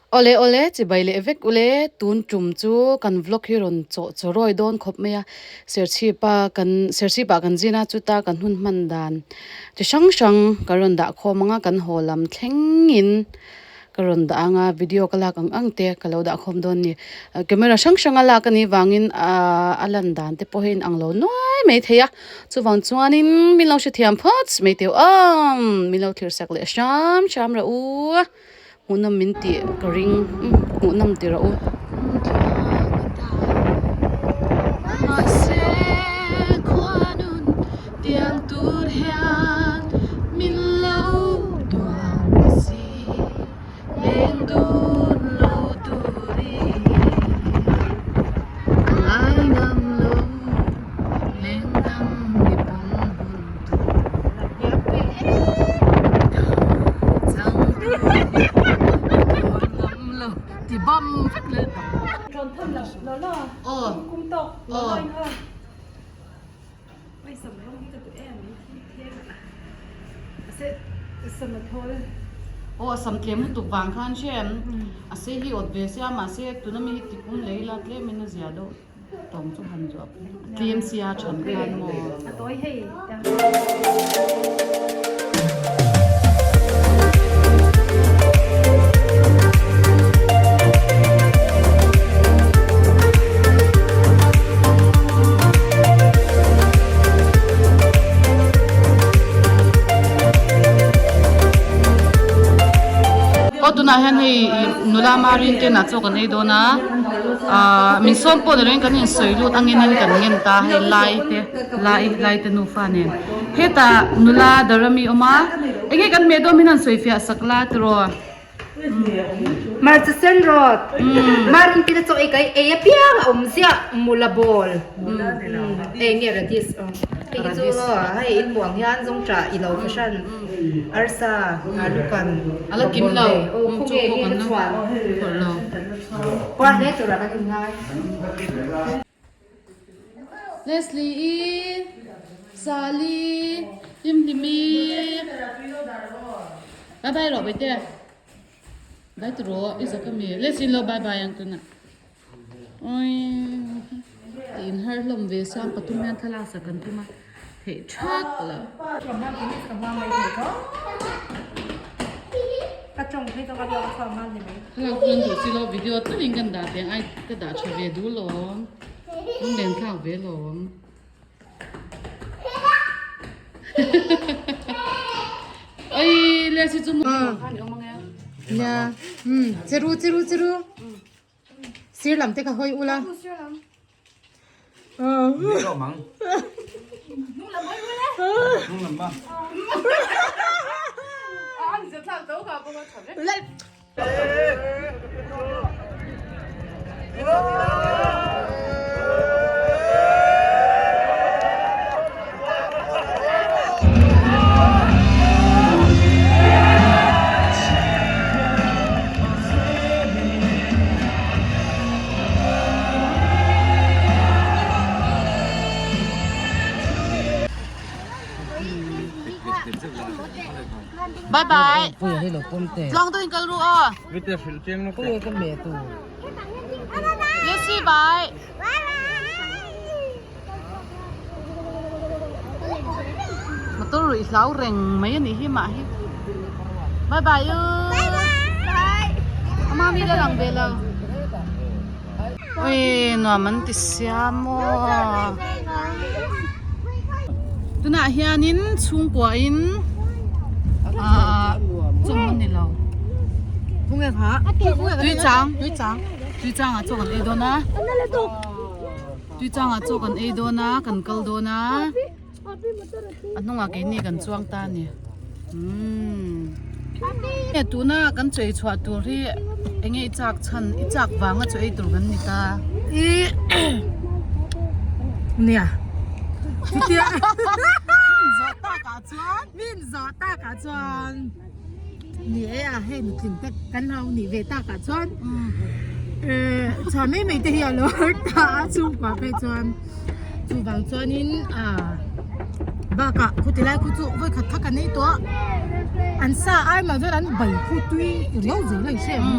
Awle awle chibai leh vek ule tun tum chu kan vlog hi rawn chawh chaw rawi dawn khawp mai a Serchhip a kan Serchhip ah kan zin a chuta kan hun hman dan chi hrang hrang ka rawn dah khawm ang a kan haw lam thleng in ka rawn dah ang a video ka lak ang ang te ka lo dah khawm dawn a ni camera hrang hrang a lak a nih vangin ahh a lan dan te pawh hi a inang lo nuai mai thei a chuvang chuanin min lo hrethiam phawt mai teuh ang min lo thlir sak leh hram hram rawh u. Hmuhnawm min tih ka ring hmuhnawm ti rawh u. Mahse khuanun tiang tur hian min lo duang si leng dun lo turin ka ngai ngam lo leng dang ni pawn hun tur. Aw a sam tlem lutuk vang khan hrem a sei hi awt ve sia mahse tuna mi hi tipum lei ila tlemin a zia deuh. Tawng chu han zuah tlem sia than khan maw. A tawi hei. Aw tunah hian hei nula Marin te inah chaw kan ei dawn a. Ahh min sawm pawh ni loin kan insawi lut angin in kan ngen ta hei lai te lai lai te nufa nen hetah nula Darami awm a enge kan hmeh dawn hian han sawi fiah sak la tiraw. Hmarcha sen rawt marin pin a chaw ei kai ei apiang a awm ziah mula ball eng nge radish hei hi chu hei in hmuh ang hian zawngṭah i lo fahran. Arsa alu kan ala kim lo aw khawnge hi ka chhuan puar hle tur ah kan in ngai. Leslie i Sali Hlimhlimi bye bye rawh baite bye tu rawh i zak ami Leslie lo bye bye ang tunah Awii in har hlawm ve sang pathum hian thlalak sak kan tum a theih thak lo. Thlalak chu an duh si lo video takin kan dah teh ang ai ka dah tha ve duh lawm lunglen thlak ve lawm. Awii Leslie chu Nia cheru cheru cheru. Sir lam te kha hawi ula. Bye bye. Tluang tu in kal ru aw. Lesi bye. Motor ruih hlau reng mai a nih hi mah hi. Bye bye u. A mami la lang ve lo. Ui nuam an ti sia maw. Tunah hianin chhungkua in ah chawm a ni lo. Tuichang tuichang ah chaw kan ei dawn a. Tuichangah chaw kan ei dawn a kan kal dawn a a hnungah keini kan chuang ta a ni umm e tuna kan chaw ei chhuah tur hi eng nge i chak chhan i chak vanga chaw ei tur kan ni ta i nia chutia min zawh takah chuan min zawh takah chuan Ni e a hei nutling te kan lo nih ve takah chuan eh chhuah mai mai te hi a lo har ta a chhungkua phei chuan chuvang chuanin ah Bakah khuti lai khu chu vawi khat kha kan ei tawh a, an sa ai mah chuan an bai khu tui riau zel a inhre ang.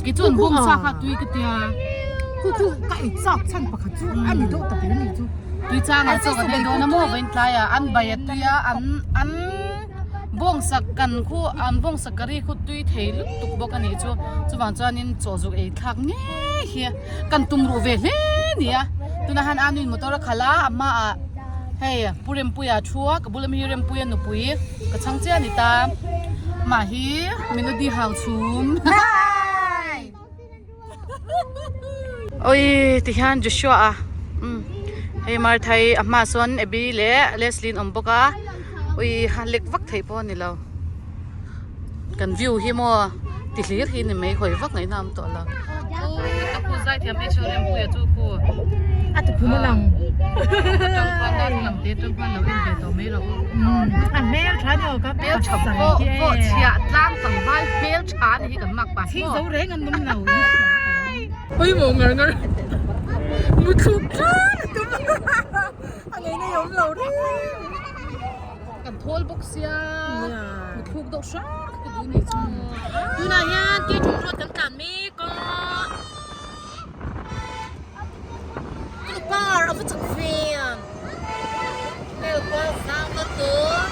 Kei chuan bawng sa kha tui ka tia. Khu chu ka ei chak chhan pakhat chu a ni deuh ta ber a nih chu. Tui changah chaw kan ei dawn a maw vawiin tlai ah an bai a tui a an an bawng sak kan khu an bawng sak curry khu tui thei lutuk bawk a nih chu chuvang chuanin chaw zuk ei thlak ngei hi kan tum ruh ve hle a ni a tunah hian a nuin motor a khalh a a hmaah hei pu Rempuia thu a ka bula mi hi Rempuia nupui ka chhang chiah a ni ta mah hi Melody hau chhum Awii tihian Joshua a umm hei Martha i a hmaah sawn Abby leh Leslie an awm bawk a awii a lek vak theih pawh a ni lo kan view hi maw ti hlir hi ni mai hawi vak ngaihna a awm tawh lo awii ka pu zaithiam H O Rempuia chu khu a ti phum a lang atang khuan darthlalang te atang khuan lo en ve tawh mai rawh u a hmel tha ni aw ka hmel tha pawh pawh chhiah tlang tlangval hmel tha ni hi kan mak pah Thing zo reng an awm lo. Pawimawh ngar ngar. Muthluk tlan a tum a ngei nei awm lo reng. Kan thawl bawk sia. Muthluk deuh hrang ka duh ni chu. Tunah hian Keithum road kan tlan mek a. Car a va chak ve. Hel kual zau ta tur.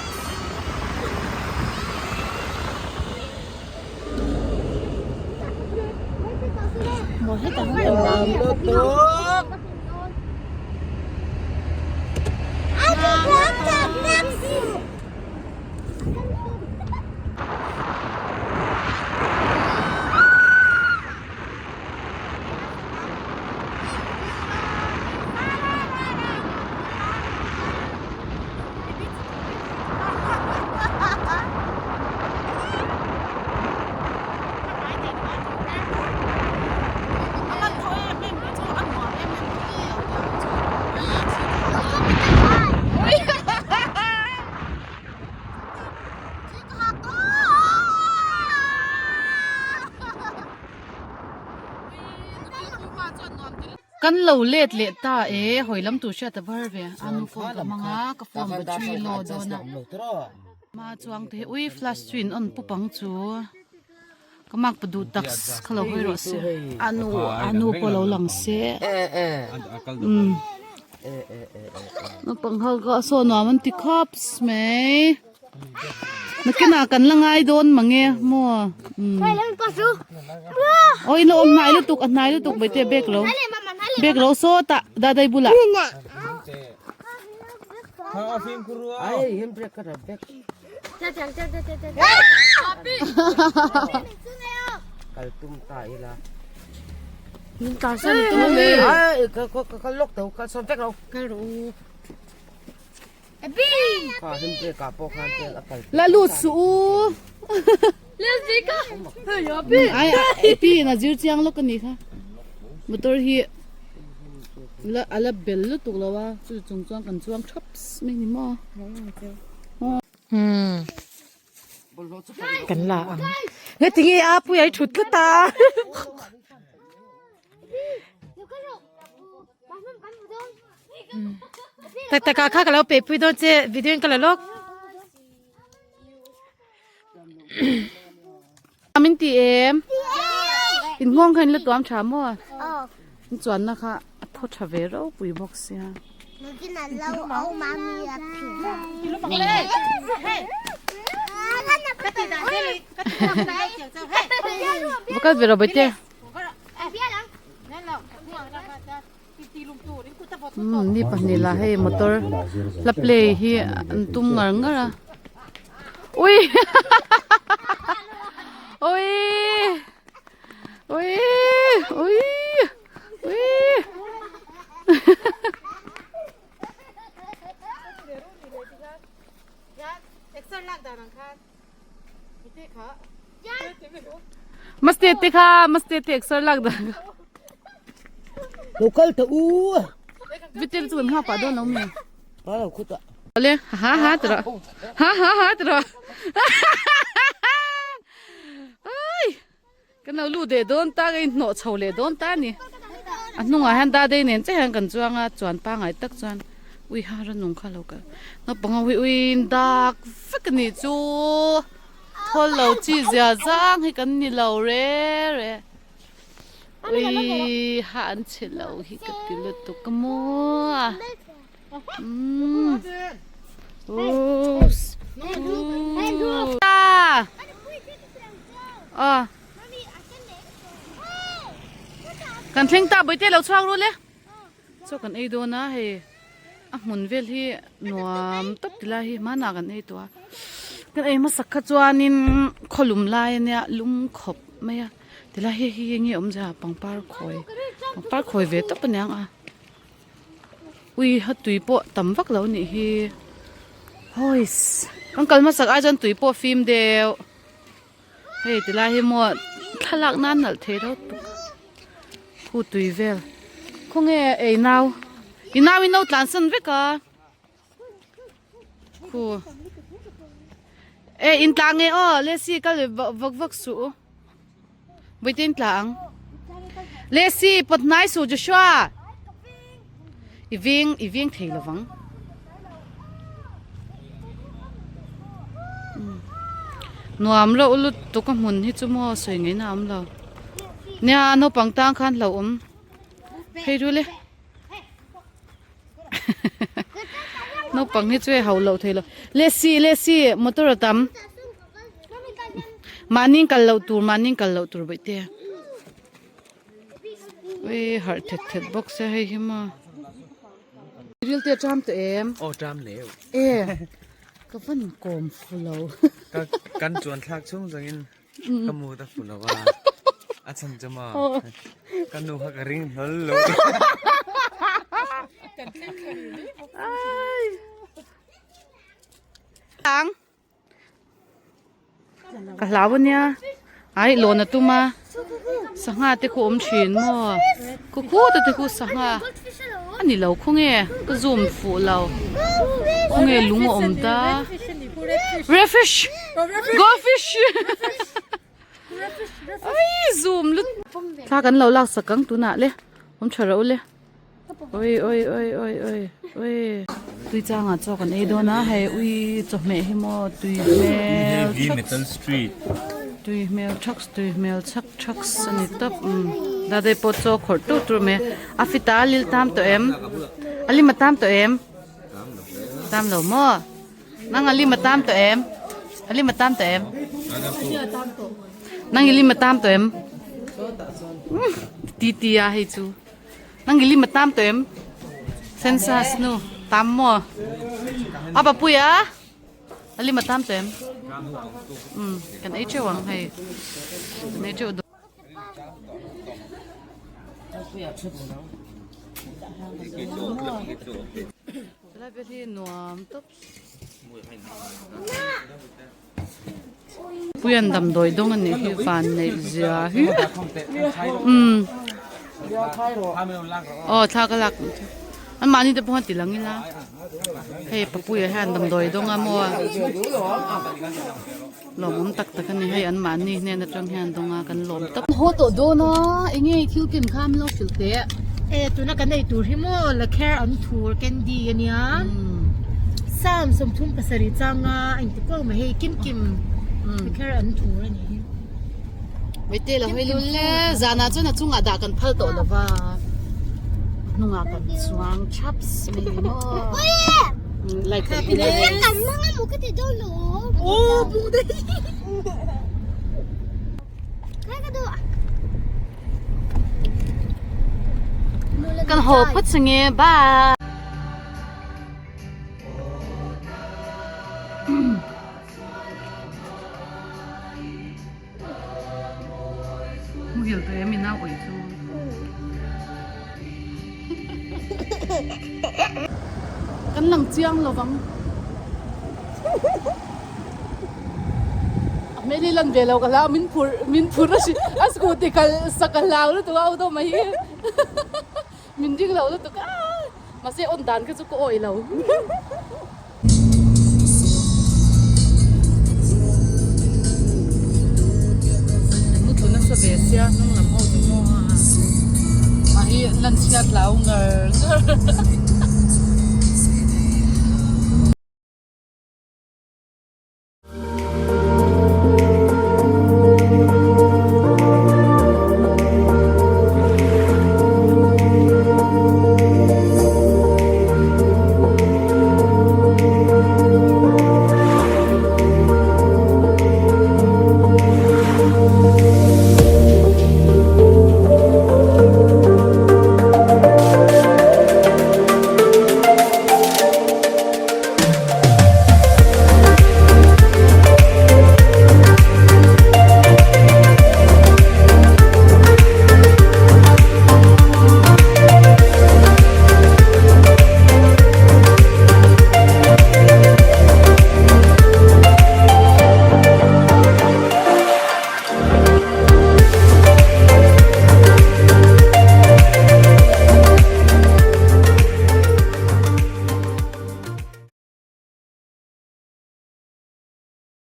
Kan lo let leh ta e hawi lam tur hriat a var ve a nu phone ka hmang a ka phone battery low dawn a hma chuang te hi ui flash chu in on pup ang chu ka mark pa duh tak kha lo hawi rawh se a nu a nu pawh lo lang se umm naupang ho kha saw nuam an ti khawp mai. Nakinah kan la ngai dawn mange maw umm aw in lo awm hnai lutuk a hnai lutuk mai te bag lo bag lo sawtah dadai bulah. La lut suh u. Ai pi in a zir chiang lawk a nih kha. Motor hi la a la bel lutuk lo a chu chung chuan kan chuang thap mai ni maw. Kan la ang. Ngatinge a pui ai thut tlat a. Tak tak ah kha ka lo pe pui dawn che video in ka la lawk. Min ti em? In nghawng kha in la tuam tha maw? In chuanna kha a thaw tha ve ropui bawk sia. Va kal ve rawh Bawitea. Umm ni pahnih lah hei motor hla play hi an tum ngar ngar a ui ui ui ui ui Maste te kha maste te exer lak dan kha. Lo kal ta u. Vitel chu kan hma pah dawn lo mi. Pa lo khut a. Ale ha ha tira. Ha ha ha tira. Ai. Kan lo lut leh dawn ta ka inhnawh chho leh dawn ta a ni. A hnungah hian dadei nen chiah hian kan chuang a chuan pangngai tak chuan. Ui ha rannung kha lo kal naupang ho hi uiin dak vek a nih chu thawl lo chi zia zang hi kan ni lo re re ui ha an chhe lo hi ka ti lutuk a maw umm aw kan thleng ta bawihte lo chhuak ru le. Chaw kan ei dawn a hei a hmun vel hi nuam tawp ti lai hi hmanah kan ei tawh a kan ei hmasak kha chuanin khawlum lai ania lum khawp mai a tilai hi hei enge awmzia pangpar khawi pangpar khawi ve tawp aniang a ui a tui pawh tam vak lo anih hi hawiss kan kal hmasak ai chuan tui pawh fim deuh hei tilai hi maw thlalak nan nalh thei reuh tuk. Khu tui vel khawnge ei nau i nau in lo tlan san vek a khu e in tla nge aw lesi kal vak vak suh u vawiin te in tla ang lesi pawt hnai suh Joshua i veng i veng thei lovang nuam loh lutuk a hmun hi chu maw sawi ngaihna a awm lo nia naupang tang khan hlauh awm phei rul e naupang hi chu e hauh loh theih loh lesi lesi motor a tam mahni kal loh tur mahni kal loh tur bawihte. Ui harh thet thet bawk se hei hi maw. Ril te a ṭam tawh em? Aw ṭam leu. E ka van kawm fu lo. Ka kan chuan thlak chhung zawngin ka mu ta fu lo a. A chhan chu maw ka nu kha ka ring hlawl lo. Ang. Ka hlau ania ai lawn a tum a sangha te khu awm thin maw khu khut a te khu sangha a ni lo khawnge ka zoom fuh lo khawnge lung a awm ta red fish go fish ai zoom lut thla kan lo lak sak ang tunah le awm tha rawh u le. Oi oi oi oi oi oi tui changah chaw kan ei dawn a hei ui chawhmeh hi maw tui hmel thaks tui hmel thaks tui hmel chhak thaks a ni tawp umm dade pawh chaw khawrh tur tur mai a fit a lil tam tawh em a lim a tam tawh em tam lo maw nang a lim a tam tawh em a lim a tam tawh em nang i lim a tam tawh em ti ti a hei chu. Nang i lim a tam tawh em? Census nu tam maw? A papui a? A lim a tam tawh em? Um, kan ei teuh ang hei. Kan ei teuh dawn. Helai vel hi nuam tawp. Puian damdawi dawng a nih hi van neih zia hi umm aw thla ka lak an mahni te pawh an ti lang ila hei papuia hian damdawi dawng a maw lawmawm tak tak a ni hei an mahni hnen atang hian dawng a kan lawm tawp. Haw tawh dawn a enge thil ken kha min lo hrilh teh. E tuna kan ei tur hi maw lakher an thur candy a nia sam 37 changa a inti kuau mai hei kim kim lakher an thur a nih hi. Mite lo hei lul le zanah chuan a chungah dah kan phal tawh lo va hnungah kan chuang thap mai ni maw like kan ti Kan haw phawt che nge bye. Muhil tawh em i nau awih chu. Kan lang chiang lo vang. A hmel hi lan ve lo ka hlau min phur min phur a si a scooty kal sak a hlau lutuk a auto mai hi min ring lo lutuk a mahse on dan kha chu ka awih lo. Mu tlu nasa ve sia hnung lam ho chu maw a hi lan chhiat hlau ngar ngar.